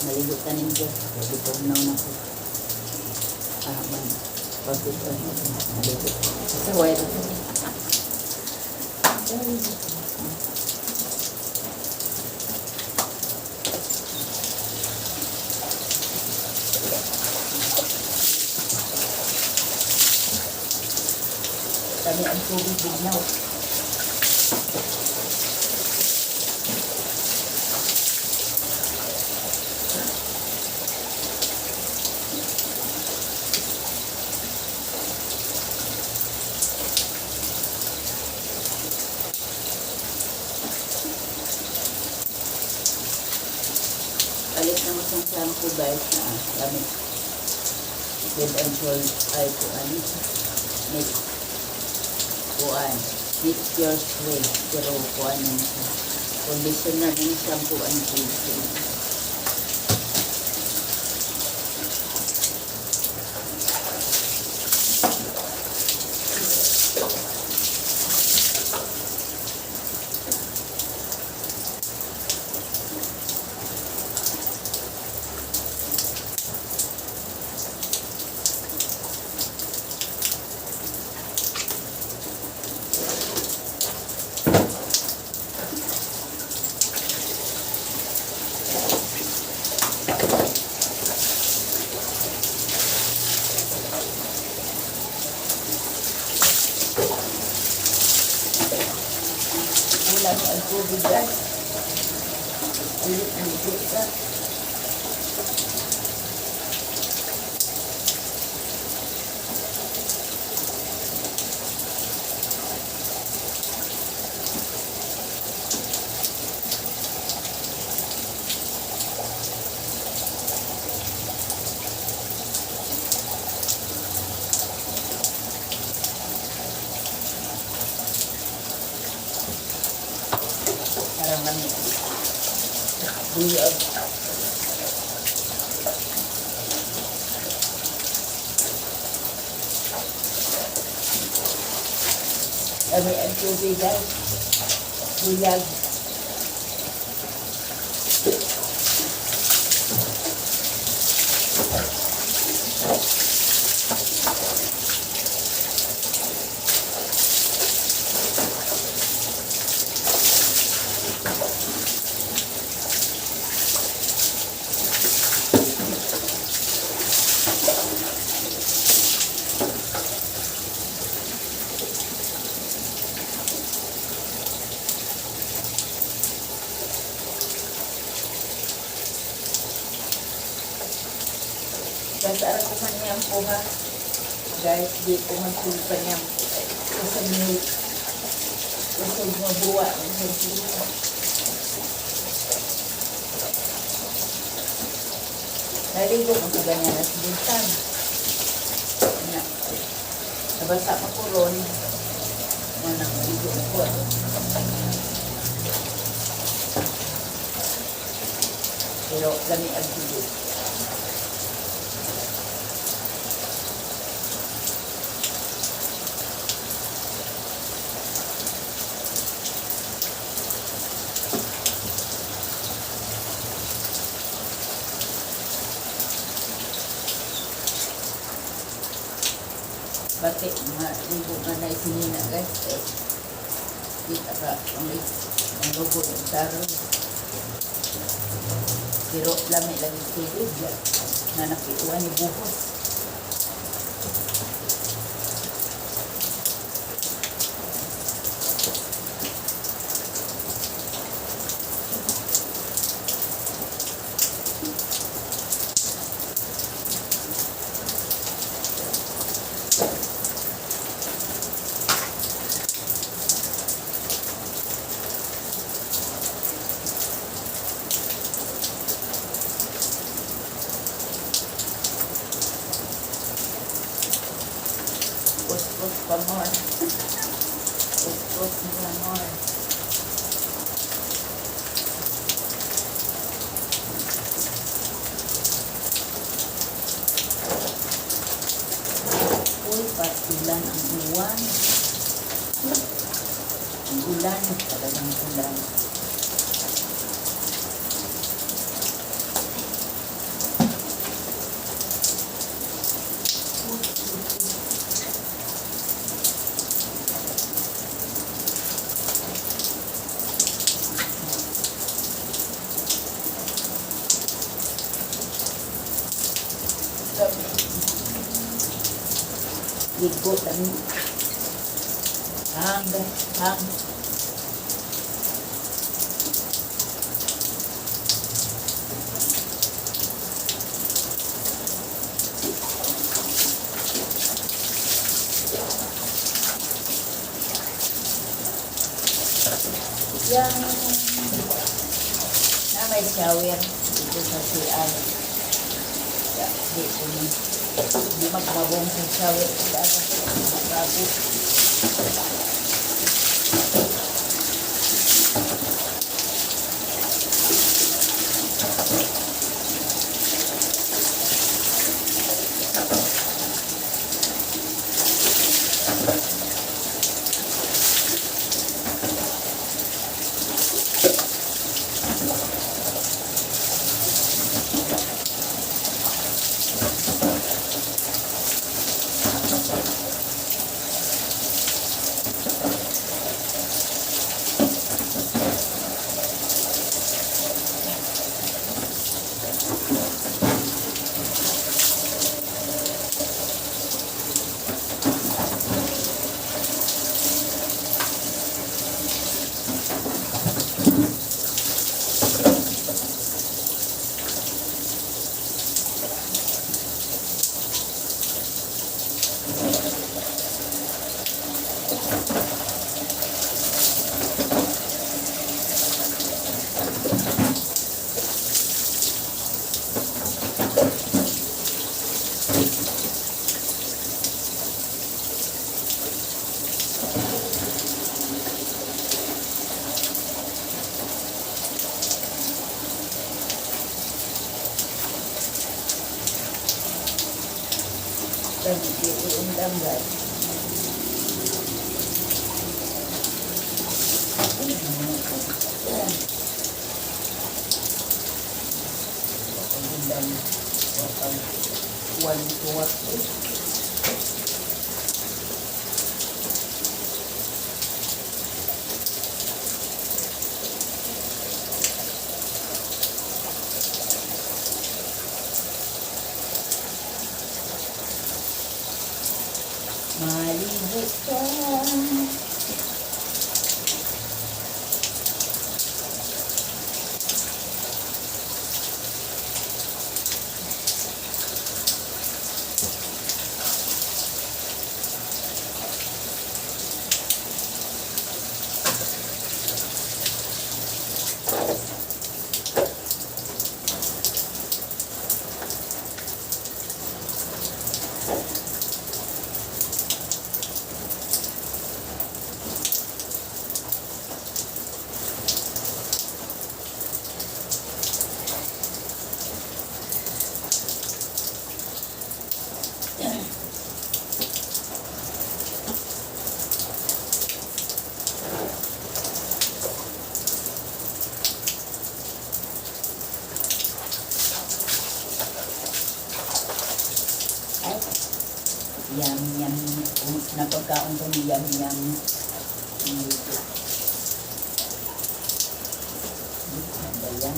Maligo tanin ko. Kaya gitugnaw na ko. Ah, man. Pagkit on. Maligo. Sa wire. Kami ang tubig bignaw. Palit na mo sa shampoo, guys, na gamit. Head and Shoulder ay kuan make kuan make your way, pero kuan na siya, conditioner ng shampoo and cleansing. Wala mo ang tubig, guys. Ulit ang ka. Parang kami. Buyag. Kami ang tubig, guys. Buyag. Guys, ara ko man niyang po ha. Guys, di ko man sulpa niyang po. Kusog ni kusog mabuwa. Kusog buwa. Naligo ko sa ganyan at buntag. Na, nabasa pa ko ron. Mana, maligo ko. Pero lami ang tubig. Bati, maligo ka na isinina, guys. Eh, kita ka, ang logo ng taro. Pero lami lang yung tubig. Na nakiuan ni buhos. Kus-kus pa more. Kus-kus pa more. Uy, patilan ang uwan. Ang ulan, talagang ulan. Ligo lami. Hang, hang. Yang na may shower dito sa CR. Ya, di ko ni. Di magmabong sa shower sa bago. Thank you, undang, guys. Undang. One to what? Maligo ka. Ay, yum, yum. Napagkaon ko ni yum, yum. Dito. Ano ba yan?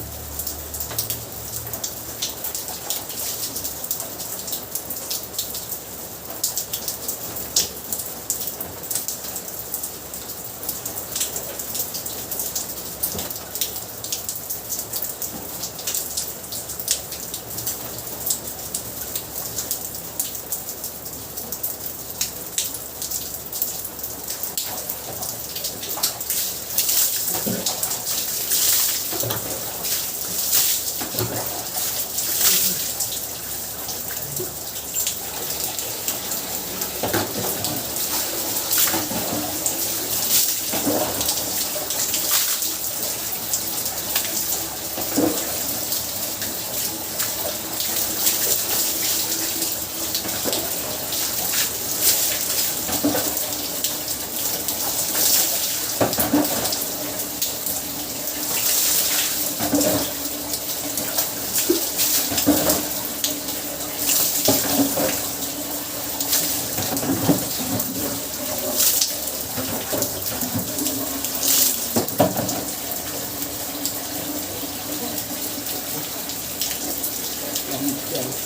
Yan, guys.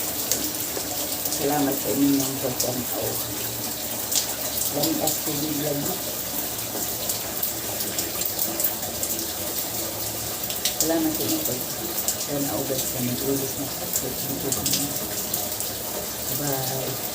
Salamat sa inyong pagtanaw. Lami as tubig lagi. Salamat sa inyo pag tanaw, guys, sa mag-ulis na. Bye.